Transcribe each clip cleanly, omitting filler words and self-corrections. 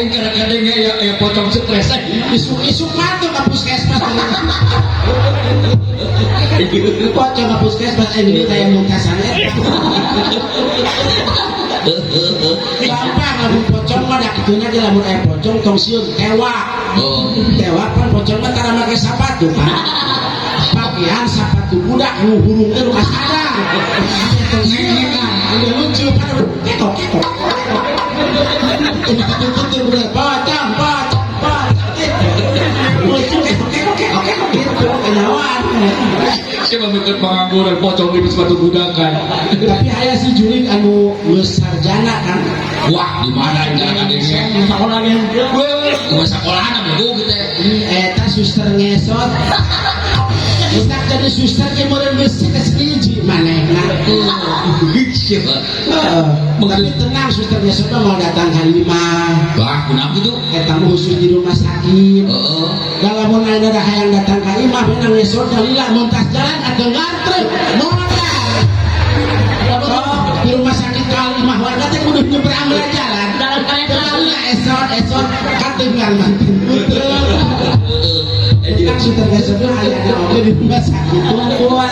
Aing kadang-kadang ya ya pocong stres. Isuk-isuk mah tuh ka puskesmas. Pocong ka puskesmas aing deui aya mungkasan eta. Gampang lamun pocong mah da kituna ge lamun aya pocong tong sieun tewak. Oh. Tewak pan pocong mah tara make sapatu kan. Pakaian sapatu budak nu hurung teh nu kasadang. Tong sieun kan. Anu lucu pan ketok ketok. Ini betul-betul bener pocong pocong pocong gitu. Lucu ketok ketok ketok ketok gitu kenyawaan. Siapa mikir pengangguran pocong di sepatu budak kan. Tapi aya si jurig anu geus sarjana kan. Wah, di mana ini kadang-kadangnya? Sekolah yang Gue, gue sekolahan sama gue gitu. Eta suster ngesot. Geus jadi suster ge meureun geus hiji manehna. Siapa? Heeh. Tapi tenang suster ngesot mah mau datang ka imah. Wah, kunaon gitu? Eta mah khusus di rumah sakit. Heeh. Da lamun aya da hayang datang ka imah beunang ngesot lila mun tas jalan atau ngantre modal. Sok di rumah sakit ka imah warga teh kudu nyebrang lah jalan. Jalan kereta. Lila esot esot katinggal mantin puter. Tenang suster ngesot mah aya ada oge di rumah sakit tungguan.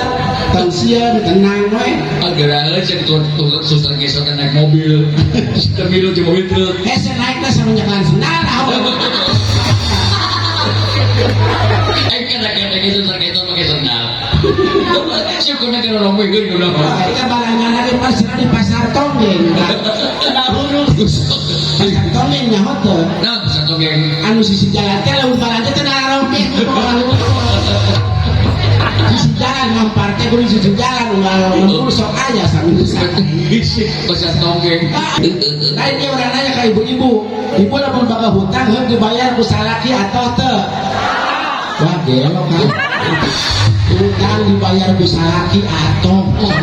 Tong sieun tenang we. Agar aja tuh suster ngesot naik mobil. Suster milu di mobil truk. Hese naikna sama nyekelan sendal. Eh kadang-kadang itu suster ngesot pakai sendal. Syukurnya kalau rombongan gue bilang. Wah, eta barangan lagi pas di pasar Tonggeng. Pasar Tonggeng nyaho teu. Nah, pasar Tonggeng. Anu sisi jalan teh lamun balanja teh nararompeh. Sisi jalan ngampar teh kudu sisi jalan unggal lembur sok aya sami Pasar Tonggeng. Lain dia orang nanya ke ibu-ibu, ibu lamun baga hutang heuh dibayar ku salaki atau teu? Wah, gelo kan. Hutang dibayar ku salaki atau Oh,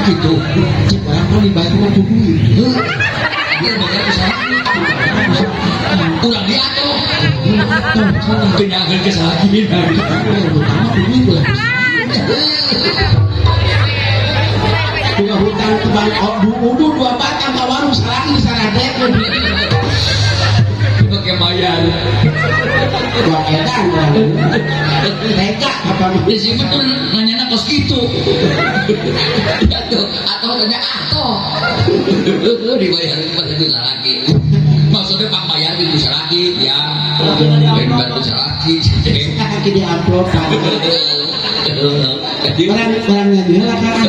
gitu. Cek orang mah dibayar mah ku duit. Heuh. Dia bayar ku salaki. Urang dia atuh. Teu nyageun ke salaki. Bayar hutang mah ku duit ulah. Punya hutang ke bank udu dua batang ka warung salaki disaradekeun. Pakai bayar. Wah, edan orang. Tega apa mah. Ya sih betul nanya kos gitu. Atau tanya atau dibayar pada itu lagi. Maksudnya pak bayar itu lagi ya. Bayar itu lagi. Kaki di amplopan. Orang orang nyanyi lah kan.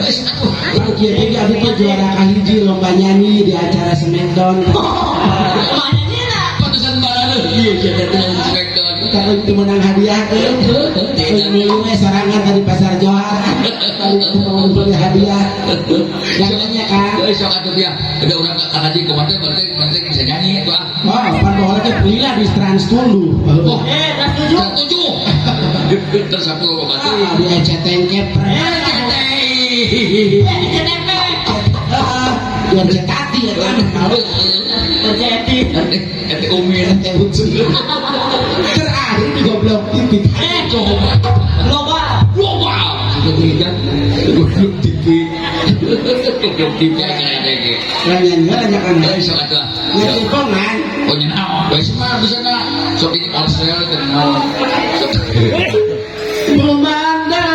Kieu ge abdi mah juara kahiji lomba nyanyi di acara Smackdown. Nyanyi lah. Pantesan barang iya jadi Smackdown. Tapi itu menang hadiah euy. Meuli we sorangan tadi pasar Johar. Tadi itu mau beli hadiah. Yang nanya kan. Euy sok atuh dia. Ada urang ka haji kumaha teh berarti berarti bisa nyanyi tuh ah. Oh, pan baheula teh lila di Trans Tunduh. Oh, Eh, kelas 7. Trans 7. Terus 10 batu. Ah, di RCTNK pernah. Eh, CTP. Heeh, di RCTI ya kan. RCTI. Ete umin. RT Ucu. Terakhir di goblok TV. Eh, Coba. global. Global. Sudah kan. Goblok TV. Goblok TV kayak gini. Yang nyanyi lah kan. Euy sok atuh. Ngetipongan. Oh nyenaon. Bae mah bisa na. Sok ini parcel teh naon. Memandang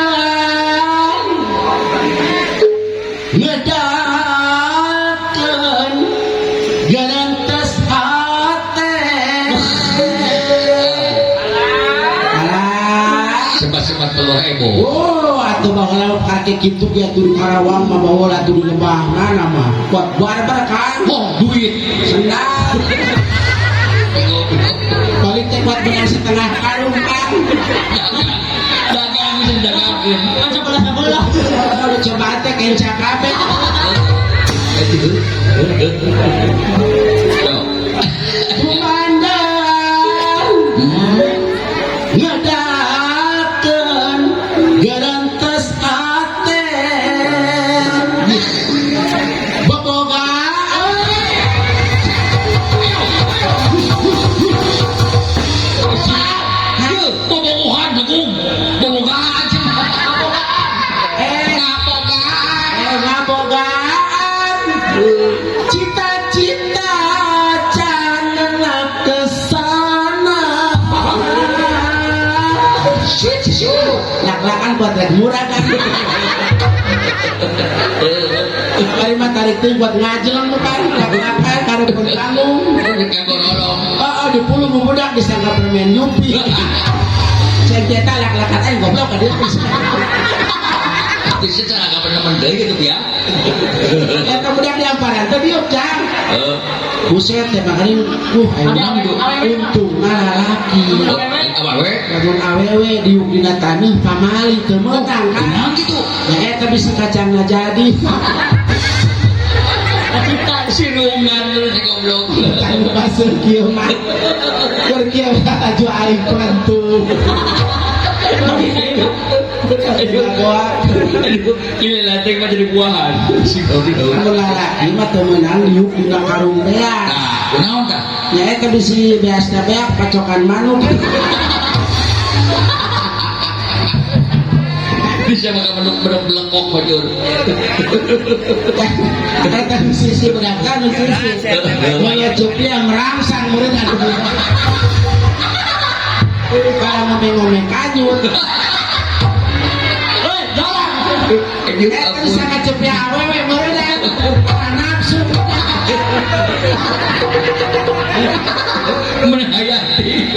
ngedakeun garantes hate. Alah. Sebat-sebat telur ebo. Oh, atuh baheula kakek kitu ge atuh di Karawang mah baheula atuh di Lembahna mah. Kuat barbar kan. Oh, duit. Sendal. Balik teh kuat benang setengah karung kan. Dagang bisa dagangkeun. Kan sebelah sebelah. Kalau coba teh kenca kabeh. Kumandang ngedakeun garantes ate bobogaan. Bobogohan dukung. Bobogaan. Eh, Ngapogaan. eh ngabogaan cita-cita can ngelakeun. rek murah kan. Bari mah tarik teh buat ngajeleng bukan lak-lakan karepun panggung. Oh, di pulung budak disangka permen Yupi. Cek eta lak-lakan aing goblok ka dieu. Bisa cara gak pernah deui gitu ya. Eta budak di amparan teh diuk jang. Buset teh makanya aing untungna lalaki. Awewe? Lamun awewe diuk dina taneuh pamali teu meunang kan. Kunaon kitu? Ya eta bisa kacangna jadi. Sirungan terus si goblok. Kan paseur kieu mah. Keur kieu laju aing pentu. Aduh, ini lateng mah jadi buahan. Si goblok. Lamun lalaki mah teu meunang diuk dina karung beak. Nah, kunaon tah? Ya eta bisi beasna beak pacokan manuk. Bisa makan beduk belengkok bajur. Eta sisi bedakan sisi. Moya yang merangsang murid aduh. Kalau ngomeng-ngomeng kanyut. Hei, jalan. Eta bisa ngecepiak awewe meureun nafsu. Menghayati.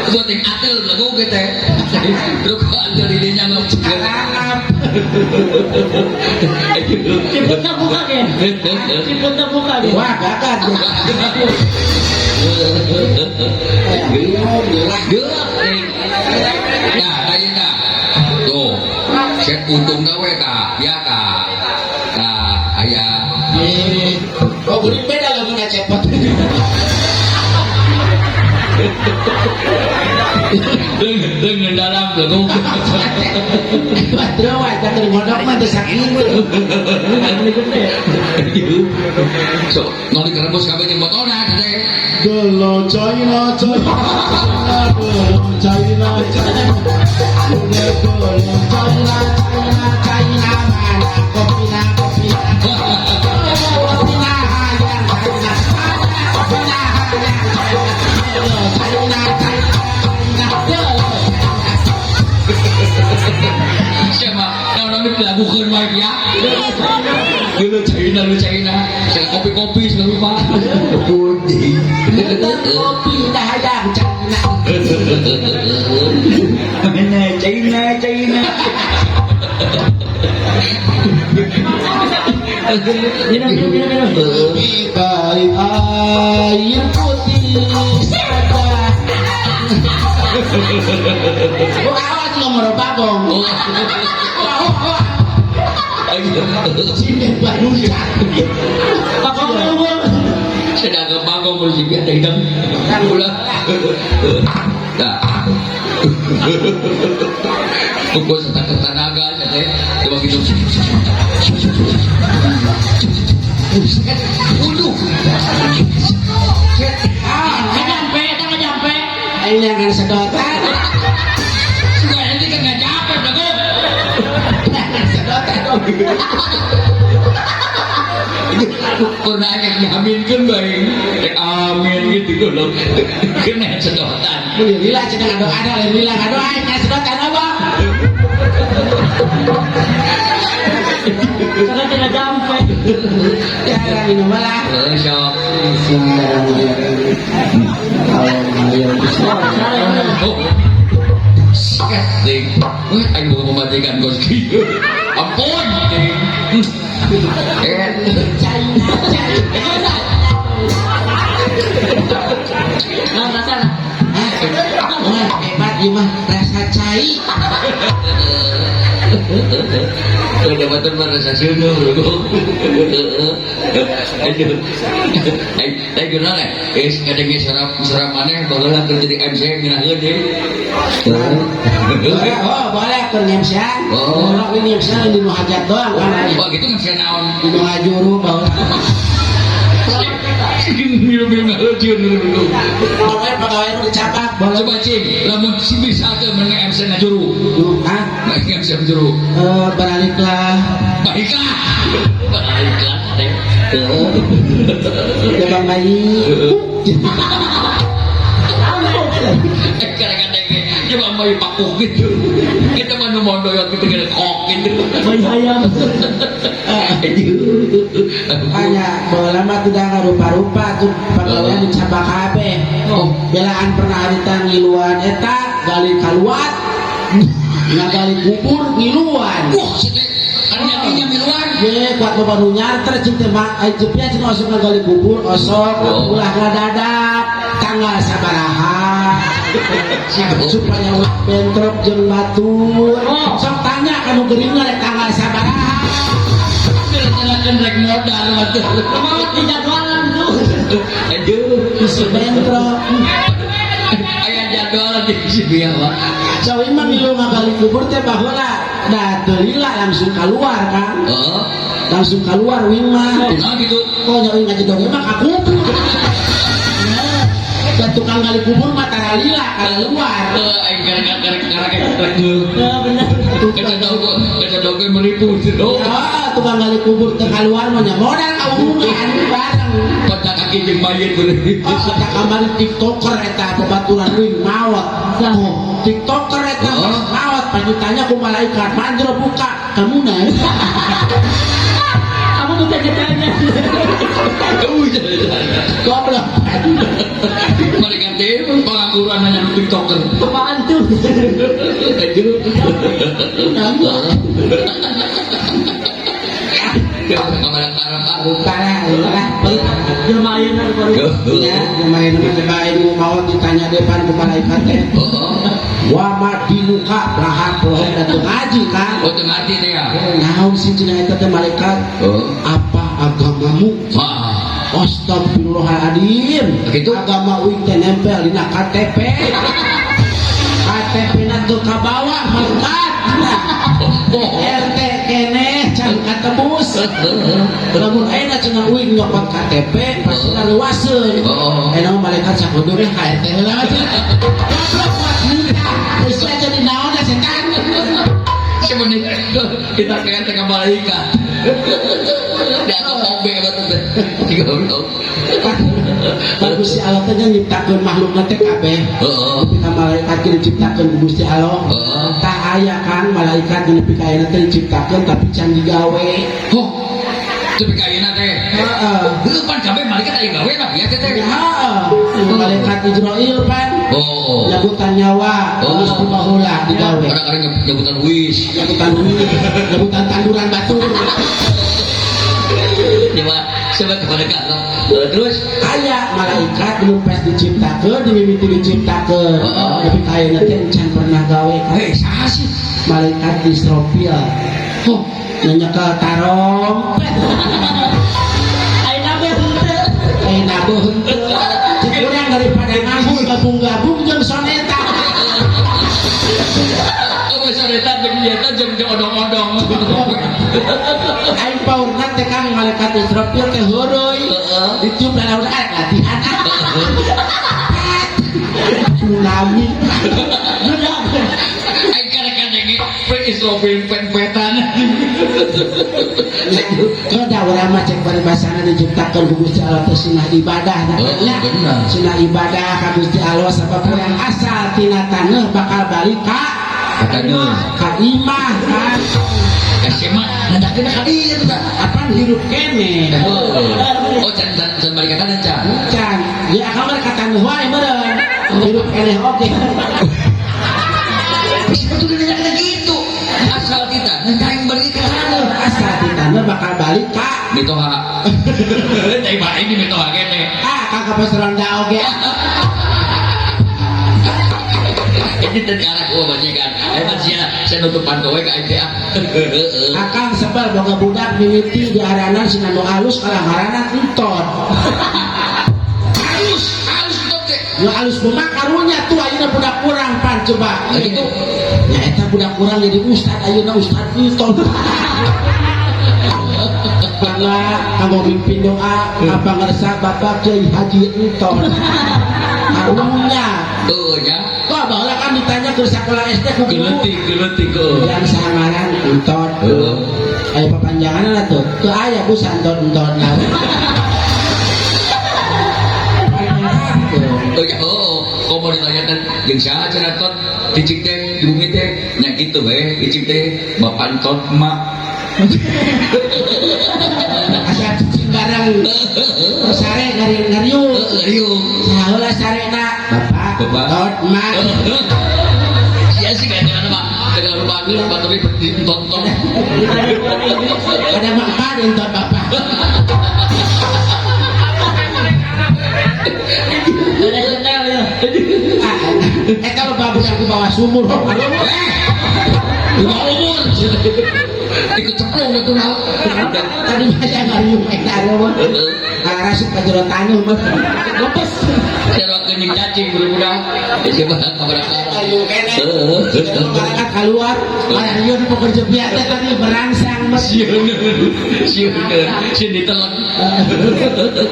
Buat yang atel lagu gitu. Terus kok atel dirinya Kalangap. Ciputnya buka ke? Ciputnya buka ke? Wah, gagal. Nah, tanya dah. Tuh, set untung gawe ta, ya ta. Nah, ayah. Oh, beri beda lagu nggak cepot. Dengan dalam lagu. Waduh, wadah tergodok mah teu sakitu. So, nong dikerebus kabeh jeung botolna teh. Gelo China China, gelo China China, gelo China China China mana kopi na kopi na kopi na hayang China mana kopi na hayang China gelo China China China gelo. Siapa? Nong dilakukeun wae ya. Gelo China lu China, saya kopi-kopi segala rupa. Putih. Kopi na hayang China. Mana China China. Minum, minum, minum, minum. Lebih baik air putih saja. Oh, awas nomor bagong. Oh, oh, oh. Sini baru cantik. Bagong lu. Sedang ke bagong bersih ada hidang. Ulah. Nah. Pukul setengah tenaga aja teh. Coba gitu. Buset. Waduh. Ah, Nggak nyampe, nggak nyampe. ini akan sedotan. Sudah ini kan nggak capek, bagong. Jangan sedotan dong. Pernah yang diaminkan baik. Amin gitu loh. Kena sedotan. Boleh lila cenah ngadoa ada lain lila ngadoa nya sedotan apa? Karena tidak nyampe. Ya minum lah. Sok. Oh. Sikat ding. Wih, aing boga pamajikan kos kieu. Ampun ding. China China. Nah, rasa. Wah, hebat ieu mah rasa cai. Udah batur mah rasa seuneum bro. Aduh. Ai geuna eh kadenge suara maneh baheula keur jadi MC ngeunaheun deui. Oh, boleh keur MC-an. Oh. Boleh ini MC-an di nu hajat doang kan. Oh, gitu MC naon? Di nu ngajuru baheula. Minum-minum ngeuceun dulu. Pegawai pegawai nu dicapak boleh. Coba cing, lamun si bisa teu menang MC ngajuru. Hah? Menang MC ngajuru. Beraliklah. Baiklah. Baiklah teh. Ya Bang Bayi. Kadang-kadang dia Bang Bayi pakuh gitu. Kita Eta mah nu mondoyot gitu kena kok gitu. Bayi hayam. Hanya baheula mah tidak ngarupa-rupa tuh pagawean dicabak kabeh. Oh. Belaan pernah harita ngiluan eta gali kaluat. Ngagali kubur ngiluan. Wah, si teh kan nyatinya miluan. Ye, kuat loba nu nyarter cing teh mah ai jepnya cing osok ngagali kubur osok Oh. ulah ngadadap tanggal sabaraha supaya ulah bentrok jeung batur. Oh. Sok tanya kanu geuringna rek tanggal sabaraha. Jalan rek modal mah tuh. Mau di jadwalan tuh. Aduh, Bisi bentrok. Aya jadwal di sini ya, Pak. Sawi mah ngilu ngagali kubur teh baheula da teu lila langsung keluar kan. Heeh. Langsung keluar wing mah. Kunaon gitu? Oh nya wing ngaji dongeng mah ka kubur. Da tukang gali kubur mah tara lila keluar. Eh, aing gara-gara gara-gara Ya benar. Kaca dogo menipu gitu. Ah, tukang gali kubur teu keluar mah nya modal kaurungan bareng. Pada kaki jeung mayit bener. Oh, eta kamari tiktoker eta babaturan wing maot. Oh, tiktoker eta Oh. maot panjutanya ku malaikat mandro buka kamu naik. Kamu bukan ditanya. Goblok. Mereka teh pengangguran hanya tiktoker. Apaan tuh? Aduh. Ya, kamar karang Parah, lah. Lumayan lah baru. Ya, lumayan lumayan mau maot ditanya depan ku malaikat teh. Oh, Wa madinuka lahar poho da teu ngaji kan. oh, teu ngarti teh ya. Naon sih cenah eta teh malaikat? Oh. Apa agamamu? Wah. Astagfirullahaladzim. Begitu? Agama uing teh nempel dina KTP. KTP na teu kabawa malaikat. Oh. RT keneh can katebus. Lamun ayeuna cenah uing nyokot KTP pasti laluaseun. Oh. Ayeuna mah malaikat sakudu ka RT heula cenah. Goblok kuat muda. Geus jadi naon setan. Sebenarnya kita kayak tengah malaikat. Dianggap obe betul teh. Goblok. Bagus si Allah teh nyiptakeun makhlukna teh kabeh. Heeh. Nepi ka malaikat ge diciptakeun ku Gusti Allah. Heeh. Tah aya kan malaikat nepi ka ayeuna teh diciptakeun tapi can digawe. Oh. Tapi ka ayeuna teh. Heeh. Heuh pan kabeh malaikat aya gawe mah biasa teh. Heeh. Malaikat Ijrail pan Oh. nyabutan nyawa Oh. geus kumaha digawe. Kadang-kadang nyebutan wis. Nyabutan duit, nyabutan tanduran batur. Coba coba kepada kalau terus Aya malaikat belum pas diciptakeun, dimimiti diciptakeun. Heeh. Tapi ka ayeuna teh can pernah gawe kan. Saha sih? Malaikat Israfil. Oh, Nanya ke tarompet. Ayo nabe henteu. Nabuh henteu. Cek urang daripada nganggur gabung-gabung jeung soneta. Oh, soneta jeung ieu teh jeung odong-odong. Aing paurna teh kang malaikat Israfil teh heureuy. Heeh. Ditiup lawan arek latihan. Tsunami. Budak. Aing kadang-kadang pre Israfil pen-petan. Kada urang mah cek paribasana diciptakeun ku Gusti Allah teh sunah ibadah nah, Oh, nya. bener. Sunah ibadah ka Gusti Allah sabab urang asal tina taneuh bakal balik ka Katanya ka imah kan. SMA nandakeun ka dieu tuh. Apan hirup keneh. Oh, can can can balik ka can. Can, ya kamar ka taneuh wae meureun. Hirup keneh oge. Sebetulnya nanya gitu. Asal kita nang balik ka Taneuh asal ti taneuh bakal balik ka mitoha. Cai mah ini mitoha kene. ah ka ka pos ronda oge. Ini tadi arah gua majikan. Ayo sia, saya nutup panto we ka aing teh ah. Akang sebel boga budak mimiti diaranan sina nu alus kalah ngaranna entot. Halus, halus entot teh. Nu alus kumaha karunya tuh ayeuna budak urang pan coba. Lah gitu. Ya eta budak urang jadi ustad ayeuna ustad entot. Karena kanggo mimpin doa apa ngersa Bapak Kiai Haji Entot. Karunya. Tuh nya. Wah, baheula kan ditanya ke sekolah SD ku guru. Geletik, geletik heuh. Yang sangaran entot. Heeh. Aya papanjangan lah tuh. Teu aya bu santot entot lah. Oh ya, oh, komo ditanya teh jeung saha cenah tot cicing teh di bumi teh nya kitu we icing teh bapak entot mak. Asa cicing bareng. Sare ngari ngariung. Ngariung. Saheula sarena bapak Bapak. Entot mak. Sia sih kan mana Pak. Dengan rumah rumah tapi tonton. Ada mak emak entot bapak. Ada setel ya. Kalau bagus aku bawa sumur. Di bawah umur. Ikut ceplong itu lah. Tadi masih ngariung eta mah. Rasuk ka jero taneuh mah. Lepes. Jero kenying cacing budak. Ya siapa kabar. Ngariung keneh. Masyarakat keluar, malah ieu di pekerja biasa tadi merangsang mah. Sieun. Sieun. Sieun ditelan.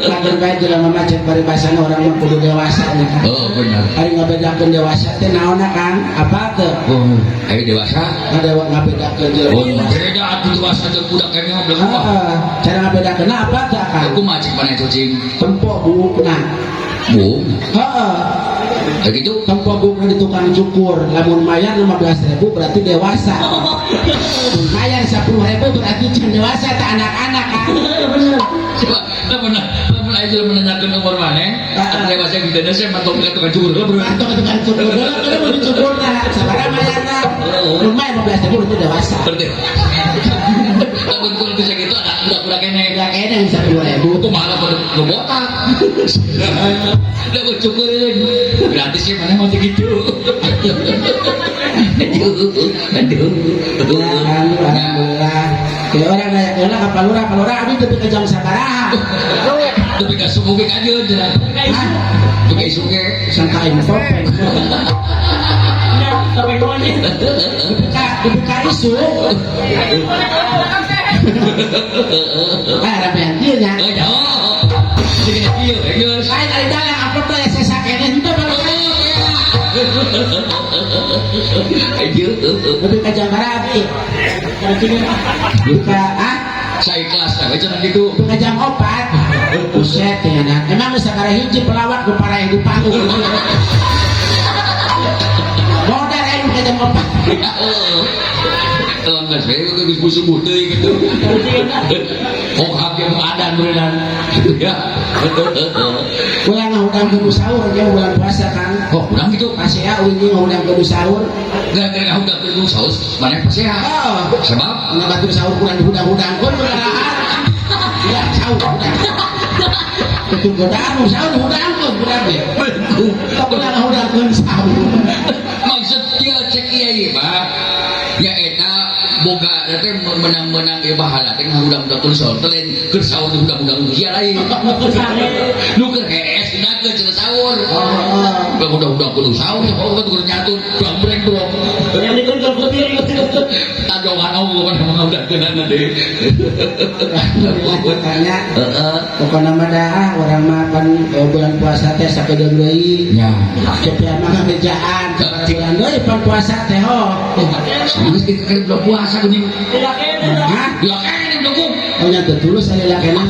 Lamun bae jelema mah cek paribasana orang mah kudu dewasa nya kan. Oh benar. Ari ngabedakeun dewasa teh naonna Kang? Apa teu? Oh, ayo dewasa. Ngabedakeun jelema Oh, dewasa. beda atuh dewasa jeung budak kene mah belum apa. Heeh, cara ngabedakeun apa teh Kang? Aku mah cek mana cacing. Tempo buukna. Bu, Heeh. kayak gitu. Tempo buukna di tukang cukur. Lamun mayar 15.000 berarti dewasa. Mun mayar 10.000 berarti can dewasa tak anak-anak kan. Bener. Coba, lamun lamun aja menanyakeun umur maneh, atuh dewasa gitu saya matok ka tukang cukur bro. Atau ke tukang cukur heula kana mun dicukurna sabaraha mayarna? Mun mayar 15.000 berarti dewasa. Berarti. Lamun kurang bisa gitu anak budak-budak kene. Enggak kene 10.000. Itu malah pada nu botak. Udah cukurin. Berarti sih mana mau gitu. Aduh, aduh. Alhamdulillah. Ya orang nanya heula ka Palura, Palura abdi teu ka jam sabaraha. Tapi ka subuh ge kajeun cenah. Hah? Tapi ka isuk ge. Sangka aing topeng. Ya, sampai monyet. Dupi ka isuk. Ah, ramean ieu nya. Oh, jauh. Jadi kieu geus. Lain ari dalang amplop teh sesa keneh henteu Palura. Aduh. Dupi ka jam sabaraha abdi? Dupi ka ah? Saya ikhlas we cenah gitu. Dupi ka jam 4. Buset ya nah. Emang geus sabaraha hiji pelawak nu paraeh di panggung. Modal aing ka jam 4. Kalau nggak saya itu geus subuh teuing gitu. Kok hakim adan beneran. Ya. Ulah ngahudang kudu sahur ge bulan puasa Kang. Oh, urang gitu. Pasea uing ngahudang kudu sahur. Gara-gara ngahudang kudu sahur, mana pasea? Oh, Sebab na batur sahur kurang dihudang-hudangkeun ulah. Ya sahur hudang. Betul godaan sahur hudangkeun urang ge. belum. Tok ulah ngahudangkeun sahur. Maksud dia cek kiai Pak. Ya eta boga teh menang-menang ieu pahala teh ngahudang-hudang kudu sahur teh lain keur sahur dihudang-hudang sia lain. Nu keur hees hudangkeun cenah sahur. Oh, Ngahudang-hudang kudu sahur, oh kudu nyatun, breng brong. Yang dikuntul putih. Tajongan oh mana ngahudangkeunana deui. Makanya Heeh. pokokna mah dah urang mah kan bulan puasa teh sakedeung deui. Ya. Cepet mah ngabejaan bulan deui pan puasa teh ho. Geus kita keur bulan puasa geuning. Tidak kene. Hah? Ya kene belum. Oh nya teu tulus aya lakena.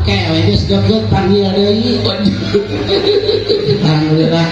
Oke, we geus geut panggil deui. Alhamdulillah.